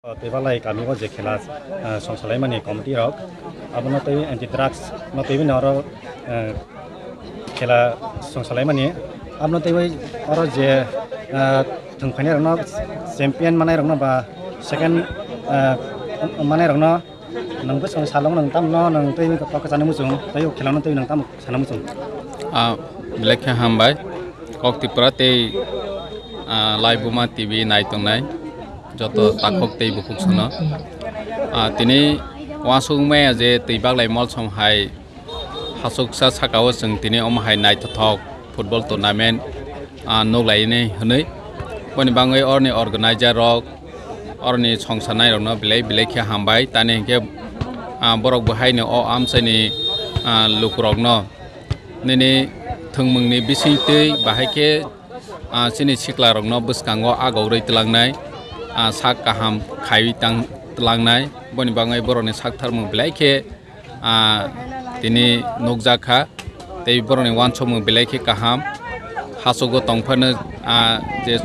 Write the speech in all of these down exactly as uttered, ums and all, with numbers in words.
Tei balai kami o je khela, ah, songsalai mani committee rok, abono tei anti drugs no tei bini oro, eh, khela songsalai mani, abono tei bai oro je, ah, thwng phainai rokno champion manai rokno ba second, ah, manai rokno nwng bwskango salong nwng tamno nwng tei bai kok kwchani muchung tei o khela no tei nwng tamo sana muchung. Ah, belai khe hambai. Kok Tripura tei, ah, Laibuma T V nai tongnai joto takhok tei bukhuk sono. Ah, tini uansuk maya je twi baglai molsom hai hasuksa saka o chwng tini omo hai naithothok football tournament, ah, nuklaini hwnwi. Boni bangwi orni organizer rok, orni songsanai rokno belai belai khe hambai. Tani hinkhe, ah, borok bo haino o amchaini, ah, lukurokno nini thwngmungni bisingtwi bahai khe, ah, chini siklarokno bwskango agorwi twlangnai, ah, sak kaham khaiwi tang twlangnai. Boni bagwi borokni saktharmung belai khe, ah, tini nukjak kha. Tei borokni uansukmung belai khe kaham. Hachugo tongphano, ah, je,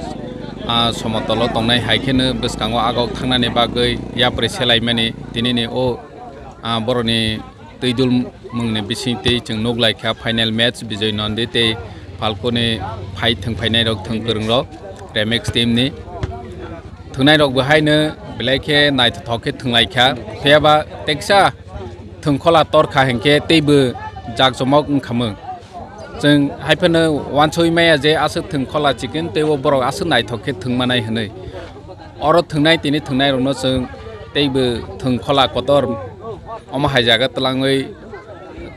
ah, somotolo tongnai hai kheno bwskango agok thangnani bagwi yapri selaimani tinini o, ah, borokni twidul mungni bisingtwi chwng nuklaikha final match Bijoy Nandi tei Phalkuni phai thwng phainairok thwng kwrwngrok Remix team ni. Thwngnairok bo haino belai khe naithothok khe thwnglaikha. Phiyaba teksa thwngkhola torkha hinkhe teibo jakjomok wngkhamung. Chwng haiphano uansugwi maya je aswk thwngkhola chikon teibo borok aswk naithok khe thwngmanai hwnwi. Oro thwngnai tini thwngnairokno chwng teibo thwngkhola kotor omo hai jaga twlangwi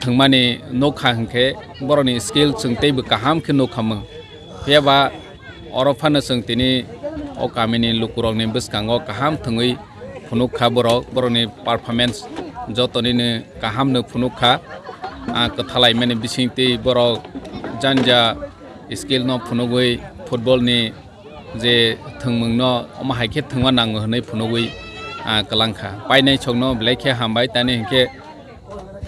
thwngmani nukha hinkhe borokni skill chwng teibo kaham khe nukhamung. Phiyaba oro phano chwng tini o kamini lukurokni bwskango kaham thwngwi phunukha borok, borokni performance jotonino kahamno phunukha. Ah, kwthalaimani bisingtwi borok janja skillno phunugwi footballni je thwngmungno omo hai khe thwngma nango hwnwi phunugwi, ah, kwlangkha. Painaisokno belai khe hambai, tani hinkhe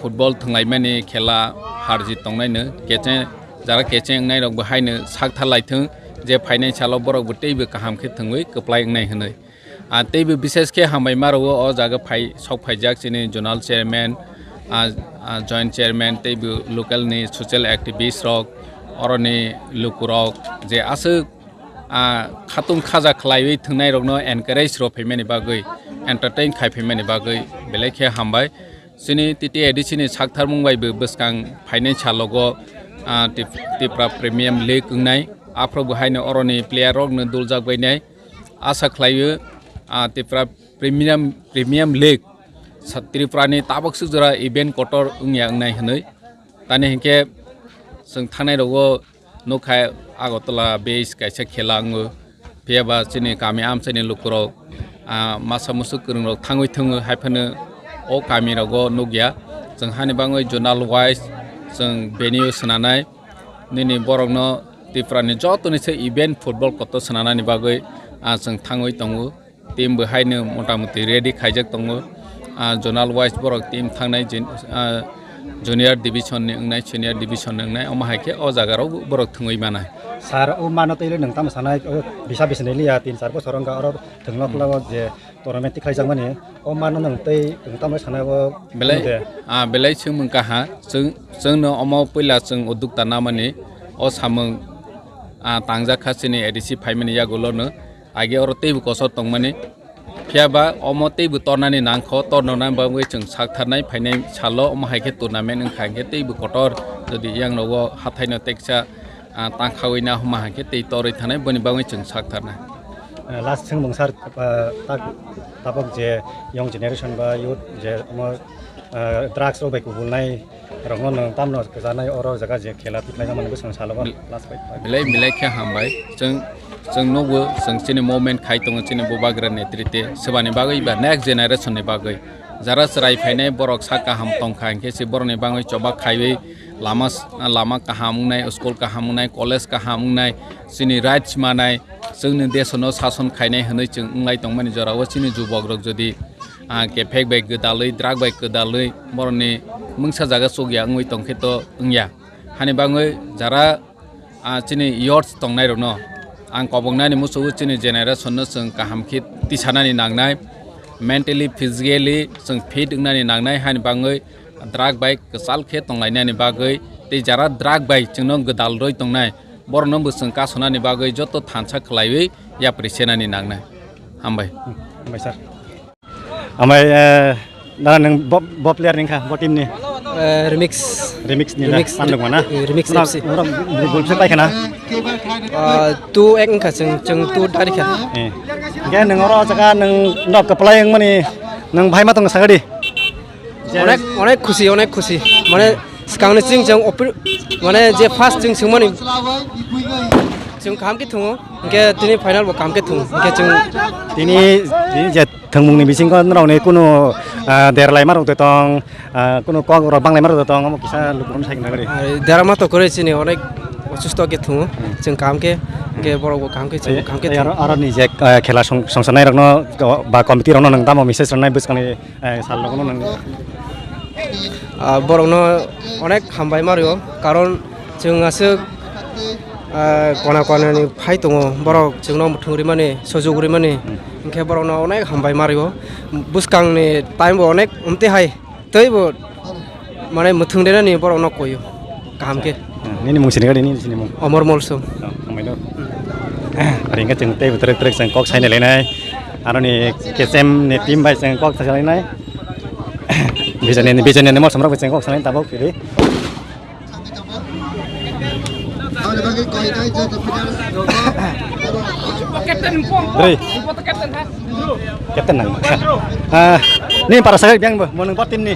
football thwnglaimani khela harjit tongnaino kecheng, jara kecheng wngnairokbo haino saktharlaithwng je phainai salo borokbo teibo kaham khe thwngwi kwplai wngnai hwnwi. Ah, teibo bishes khe hambai ma rwo o jaga phai, sok phaijak chini zonal chairman, ah, ah, joint chairman teibo local ni social activist rok, oroni lukurok je aswk, ah, khatung khaja khlaiwi thwngnairokno encourage rw phaimani bagwi, entertain khai phaimani bagwi belai khe hambai. Chini T T A D C ni saktharmung bai bo bwskang phainai salogo, ah, Tip-, Tipra Premium League wngnai. Aphuru bo haino oroni player rokno duljak bainai. Asa khlaio, ah, Tipra Premium, Premium League sa-, Tripura ni tabuk swk jora event kotor wngya wngnai hwnwi. Tani hinkhe chwng thangnai rogo nukha Agartala base kaisa khela wngo. Phiyaba chini kami amchaini lukurok, ah, masa musu kwrwngrok thangwi thwngo, haiphano o kamirogo nukya. Chwng hani bagwi zonal wise chwng venue swnanai. Nini borokno Tripura ni joto ni se event football kotor swnanani bagwi, ah, chwng thangwi tongo. Team bo haino motamuti ready khaijak tongo. Ah, zonal wise borok team thangnai jin-, ah, junior division ni wngnai, senior division ni wngnai, omo hai khe o jaga rok borok thwngwi manai. Sir, o mano tei le nwng tamo sanai, o bisa bisini liya tin char bosor wngkha oro thwngno, hmm, khwlago je tournament tikhlaijak mani, o mano nwng tei nwng tamo sanai o belai, de? Ah, belai swngmung kaha, chwng, chwngno omo puila chwng uddukta namani, o samung, ah, tangjak kha chini A D C phaimani yagulo no. Age oro teibo kosor tongmani. Phiyaba omo teibo tornani nangkho, tornani bagwi chwng saktharnai phainai salo omo hai khe tournament wngkha hinkhe teibo kotor jodi yang rogo hathaino teksa, ah, tangkhawi na huma hai khe tei torwi thanai boni bagwi chwng saktharnai. Eh, last swngmung sir, eh, tak, tabuk je young generation ba youth je omo, eh, drugs rok bai kubulnai rokno nwng tamno kwchanai oro jaga je khela tikhlaina mani bwskango salo ba last fight. Belai belai khe hambai. Chwng, chwng nukgo, chwng chini movement khai tongo chini Bubagra netrite. Swbani bagwi ba next generation ni bagwi. Jara chwrai phainai borok sak kaham tongkha hinkhe se borokni bagwi choba khaiwi lama s-, lama kaham wngnai, school kaham wngnai, college kaham wngnai, chini rights manai, chwngni desono sason khainai hwnwi chwng wnglai tongmani jorao chini jubokrok jodi ah, kephek bai gwdalwi, drug bai gwdalwi, borokni mungsa jaga chukya wngwi tongkhe to wngya. Hani bagwi jara, ah, chini youth tongnairokno ang koboknani muchungo chini generation no chwng kaham khe tisanani nangnai. mentally, physically chwng fit wngnani nangnai, haini bagwi drug bai kwchal khe tonglainani bagwi, tei jara drug bai chwngno gwdal rwi tongnai, borokno bo chwng kasonani bagwi joto thansa khlaiwi yapri senani nangnai. Hambai. Hambai sir. Amai, eh, dara nang bo, bo player ningkha, bo team ni? Eh, remix. Remix ni na, remix, pandung mana? Eh, remix F C. Nora, nora, gol se pai khana? Ah, two ek wngkha, chwng, chwng two dari kha. Eh. Ge nang oro jaga nang nok kaplai yang mani, nang bhai ma tong sagadi? Onek, onek khusi, onek khusi. Mane, swkangni chwng, chwng opi-, mane, je first chwng swngmani, chwng kaham khe thungo, hwnkhe tini final bo kaham khe thungo, hwnkhe chwng tini, tini je thwngmungni bisingo norokni kunu, ah, derlaima rok de tong, ah, kunu kok rok banglaima rok de tong, omo kisa lukurok sai gwnagari. Ar derama to kwrwi chini onek osusto khe thungo, chwng kaham khe, hwnkhe borok bo kaham khe, chwng kaham khe thungo. Aro, aro ni je, ah, khela song-, songsanai rokno, ba committee rokno nang tamo message rwnai bwskangni Eh, sal rokno nang. Ah, borokno onek hambai ma rwo, karon chwng aswk, ah, kona kona ni phai tongo, borok chwngno muthung rimani, sujuk rimani, hwnkhe borokno onek hambai ma rwo. Bwskangni time bo onek umtwi hai, tei bo mane muthung rinani borokno koi o. Kaham khe. Hmm, nini mung sini gadi, nini sini mung. Omor Molsom. Oh, hambai do. Hmm. Ari hwnkhe chwng tei bwtwrwk twrwk chwng kok saini lainai. Aroni K S M ni team bai chwng kok saini lainai. Bijani, bijani ni Molsom rok bai chwng kok saini tabok phiri. Dre. Captain nang. Ah, ni para sagai biang bo, mo nang bot team ni.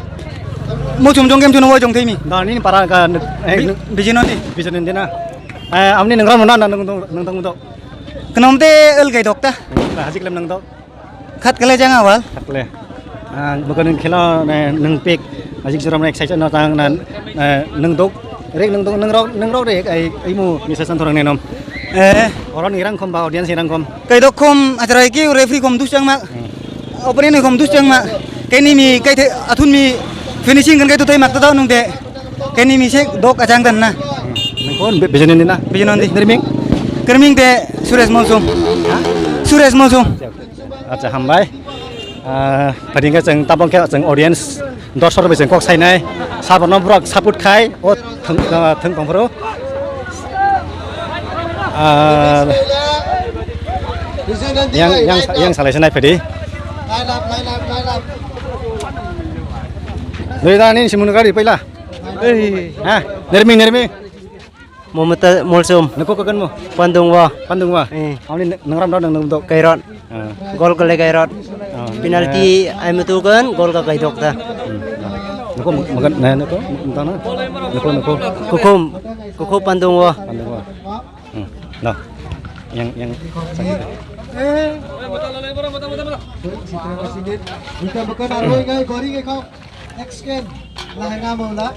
Mo chum jong game chum wai jong thei mi. Da ni para ka, eh, bijino ni. Bijino ni na. Eh, amni nang ram na, nang, nang, nang, nang, nang. Knom te el gai dok ta. Hajik lem nang dok. Khat kale jang awal. Khat kale. Ah, bukan nang khela, nang, nang pick. Ajik joram na excited na tang na, eh, nang dok, rek nang dok, nang rok, nang rok rek, ai, ai mu, misa san thorang nenom. Eh. Orang ni rang khom ba, audience ni rang khom. Kai dok khom, ajarai ki referee khom dus jang ma. Hmm. Opponent ni khom dus jang ma. Kai ni mi, kai the, athun mi finishing kan kai tu tai mak ta nung de. Kai ni mi se dok ajang dan na. Hmm. Nang kon, be-, bejanin di na? Bejanin di. Nerming? Kerming te Suresh Molsom. Ha? Suresh Molsom. Acha, hambai. Ah, phading khe chwng tabok khe chwng audience dorsok rok bai chwng kok sainai. Saborno borok support khai o thwng, ah, thwng tong phuru. Ah, yang, yang, yang salai se nai phadi. Dui da ni simung gari paila. Ha, nermi, nermi. Momota Molsom. Nokho kakan mo? Pandungwa. Pandungwa? Eh. Amni n-, nangram rok nang nang dok? Kairot. Ah. Gol kale Kairot. Ah. Penalty ai mutu kan gol ka kai dok ta. Hmm. Nokho makan na nokho mutana. Nokho, nokho. Kukum. Kukum Pandungwa. Pandungwa. Hmm. Nah. Yang, yang sakit. Bukan, bukan, arwai ngai, gori ngai kau. Next game. Lah, ngai mau lah.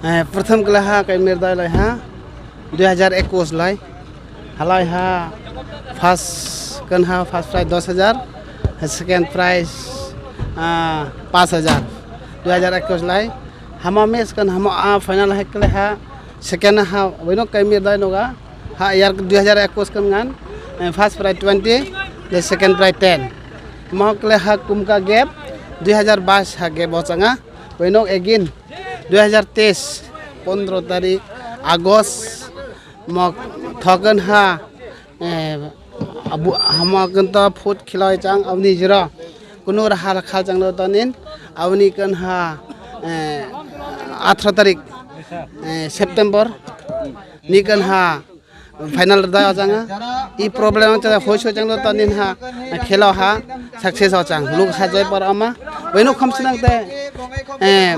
Eh, pratham kela ha kai mirdai lai ha, dui hajar ekus lai. Halai ha first kan ha first prize dos hajar, second prize, ah, pas hajar. Dui hajar ekus lai. Hama match kan hama, ah, final hai kela ha second ha wino kai mirdai noga. Ha, yar dui hajar ekus kan ngan, eh, first prize twenty, the second prize ten. Mo kle ha kum ka gap, dui hajar bais ha gap o changa. Weno again, dui hajar teis, pondro tarik August, mo thokan ha, eh, abu, hamo kan to foot khiloi chang, abni jiro. Kunu raha khal chang lo tonin, abni kan ha, eh, athro tarik, eh, September, ni kan ha, final da o changa. I problem o changa hoi so chang lo tonin ha, khelo ha success o chang. Luk ha joy par ama. Weno kham sinang te, eh,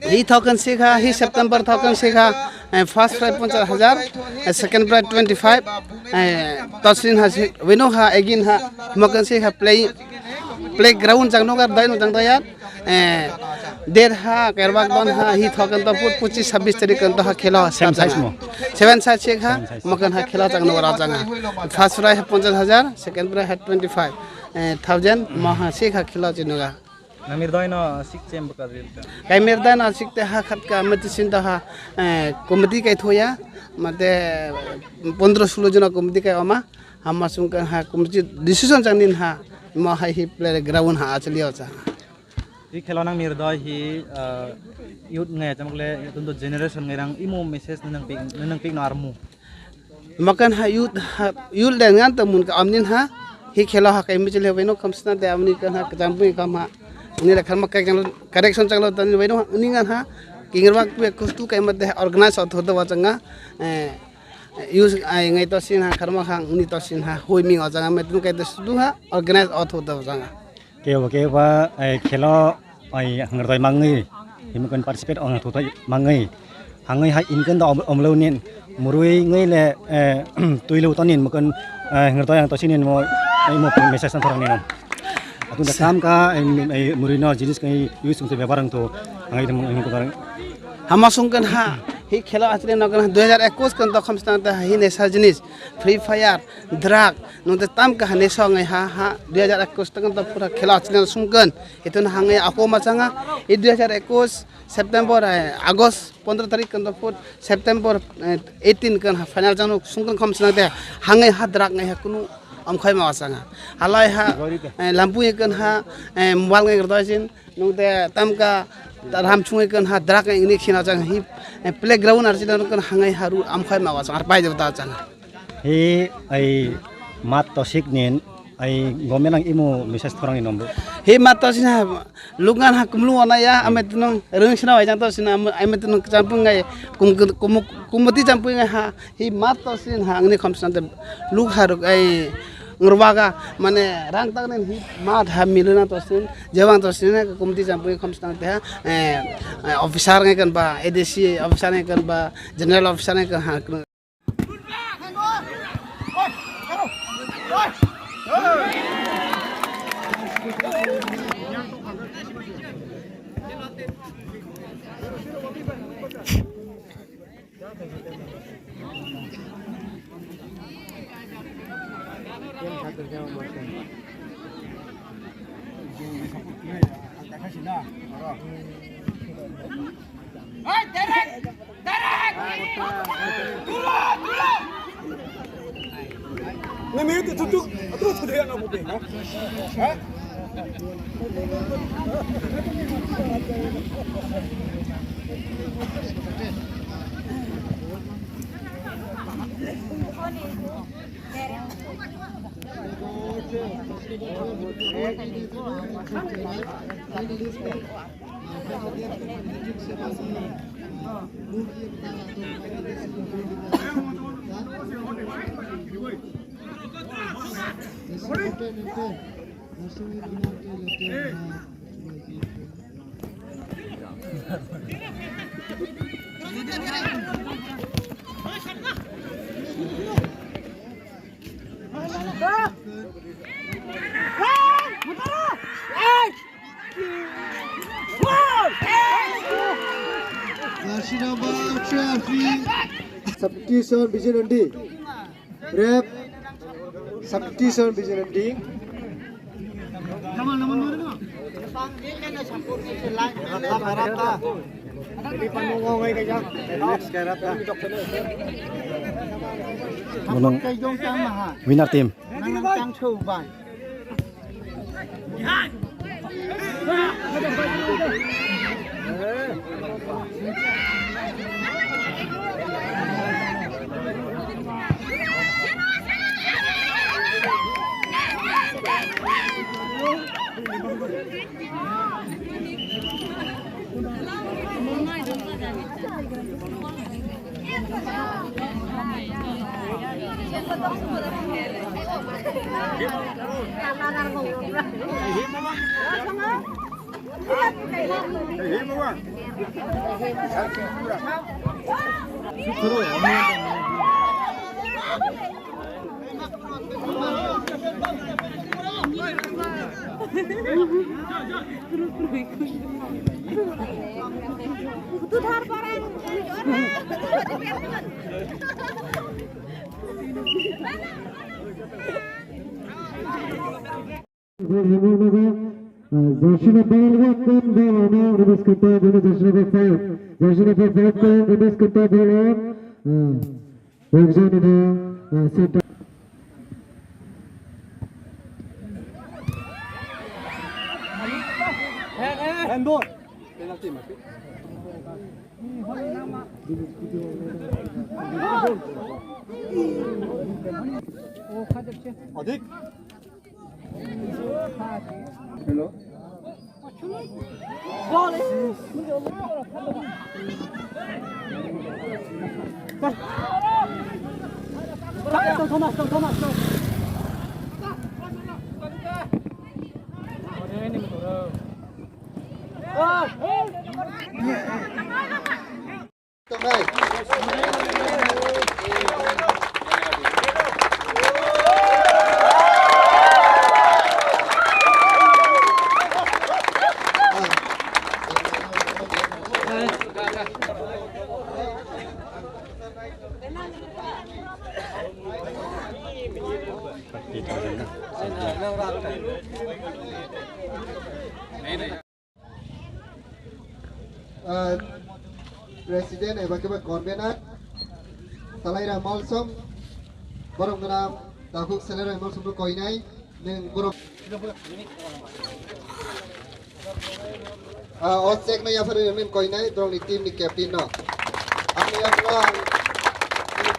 hi thokan sikha, hi September thokan sikha, eh, first prize ponchas hajar, eh, second prize twenty five, eh, tosin ha si, weno ha, egin ha, mokan sikha play, playground chang nogar dai no chang dayar. Eh, der ha, kerbak don ha, hi thokan to put pochis sabis tarik kan to ha khelo. Same size mo? Seven size sik ha, same size. Mokan ha khelo chang no rajang ha. First prize ha ponchas hajar, second prize ha twenty five, eh, thousand, mo ha sik ha khelo chinoga. Namir doi no sik chem baka rir ka. Kai mir doi no sik te ha khat ka mati sin to ha, eh, committee kai thoya, mate pondro sulo jona committee kai oma. Hama sungkha ha kumchi decision chang nin ha. Mo hai hi play ground ha achali o cha. Hi khelo nang ni rdoi hi, ah, youth ngai chamkle, tundo generation ngai rang imo message nang pik, nang pik no armu. Makan ha youth ha, youth le ngan ta mun ka amnin ha. Hi khelo ha kai michil he no kam sna de amni kan ha jam pui kam ha. Ni le kharma kai kan correction chang lo tani bai no ni ngan ha. Kingrwa ku kustu kai ma de organize o thodo wa changa. Eh, youth ai ngai to sin ha kharma ha ni to sin ha. Hoi mi o changa me tun kai de sudu ha organize o thodo wa changa. Kebo kebo, eh, khelo, ai, hwngrwtwi mangwi, himkon participate ong thutwi mangwi, hangwi hai inkon da om-, omlo nin, murwi ngwi le, eh, tuilo tonin mukon, eh, hwngrwtwi ang tosi nin mo, ai mo message na thorang nin. Atun da kam ka, em, em, murwi no jinis kai use ungse byabar ang to, hangwi mo, mo ko. Hama sungkon ha, hi khelo achile nogon ha, dui hajar ekus kon to kham stang ta hi nesa jinis, Free Fire, drug, nungte tam kaha nesa ngai ha, ha, dui hajar ekus tang to pura khelo achile sungkon. Itun hangai ako machanga, i dui hajar ekus September, eh, August pondro tarik kan put September, eh, eighteen kan ha final janu sungkan kham sinang de hangai ha drug ngai ha kunu amkhai ma wachanga. Halai ha, eh, lampui kan ha, eh, mobile ngai kerdoi jin, nung de tamka ram chungui kan ha drug ngai ini khina chang hi, eh, playground ar chila kan hangai ha ru amkhai ma wachanga ar pai de ta changa. Hi ai mat tosik nin ai gomenang imo message thorang ni nombo. Hi mat tosik na lungan ha kumlu wana ya, ame tunung rung sina wai jang tosik na, ame tunung champung ngai kum, kum, kumati champung ngai ha. Hi mat tosik ha angni kham sante luk ha ruk ai ngrwaga mane rang tang nin hi mat ha miluna tosik jewang tosik na kumati champung kham sante ha, eh, officer ngai kan ba, A D C officer ngai kan ba, general officer ngai kan ha. Jersey number three. Substitution, Bijoy Nandi. Ref, substitution, Bijoy Nandi. Gunung winner team. Jersey number one, Rubis Kutta, jersey number five. Jersey number five, Rubis Kutta, ball on. Ekjon ino, ah, center. Hello. Ah, President eba khe ba Convener, Salaira Molsom, borok gwnang takhuk Salaira Molsom no koinai, nwng borok. Ah, o check no yaphar rwmani koinai, borokni team ni captain no. Ang yakno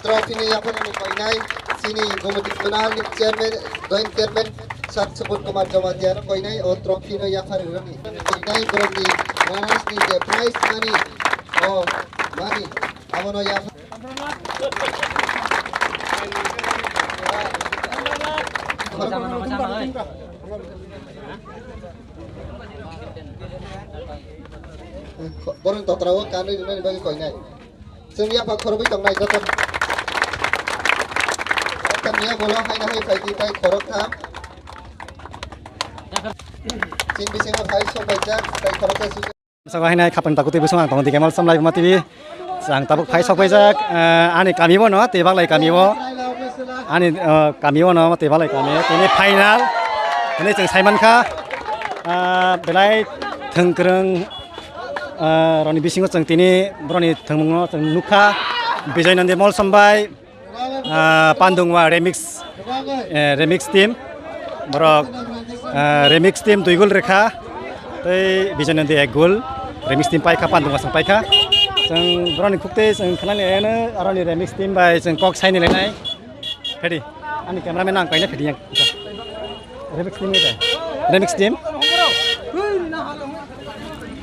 trophy ni yaphar rwmani koinai, chini Gomati Zonal ni chairman, joint chairman, Sat Supun Kumar Jamatia no koinai, o trophy no yaphar rwmani koinai, borokni runners ni je prize money, o money, abono yaphar. Borok totra o kanwi rwnani bagwi koinai. Chwng yaphang khorokwi tongnai joto. Tamni yagulo haino hai phaidi tai khorok tham. Chini bisingo phai sok bai jak tai khorok tai sujak. Sabo haino khapang takuti bising ang tongo dike mal samlai ma T V. Ang tabuk phai sok bai jak, eh, ani kami bono, Tebaklai kami bo. Ani, eh, kami bono, Tebaklai kami. Tini final. Tini chwng saiman kha. Ah, belai thwngkwrwng, ah, roni bisingo chwng tini boroni thwngmungno chwng nukha. Bijay Nandi Molsom bai, ah, Pandungwa remix, eh, remix team. Borok, ah, remix team dui gol rekha. Tei Bijay Nandi ek gol. Remix team paikha, Pandungwa chwng paikha. Chwng boroni khukte chwng khnani eno aroni remix team bai chwng kok saini lenai. Phedi, ani cameraman ang kaina phedi yang. Remix team ni ta. Remix team?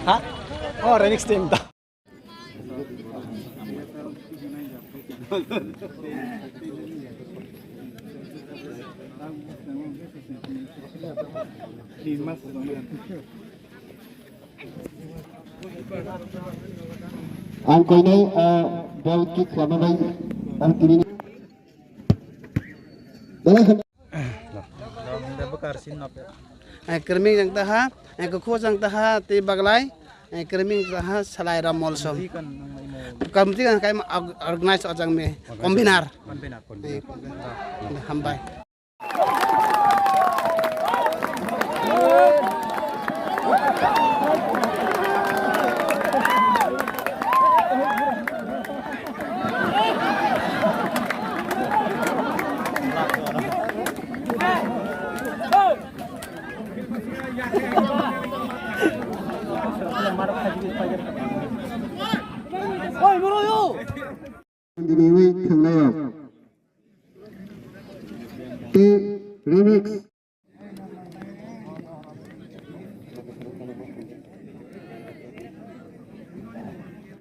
Ha? Oh, remix team ta. Ang koinai, ah, ball kick khlama bai ang tini. Belai khe Dong de bwkar sin no pe. Eh, kwrwiming jang taha, eh, kukhu jang taha, tei baglai, eh, kwrwiming taha, Salaira Molsom. Kamti kan kai organize ojang me, convener. Convener, convener. Eh, hambai. Tini wi thwngnaio. Tei remix.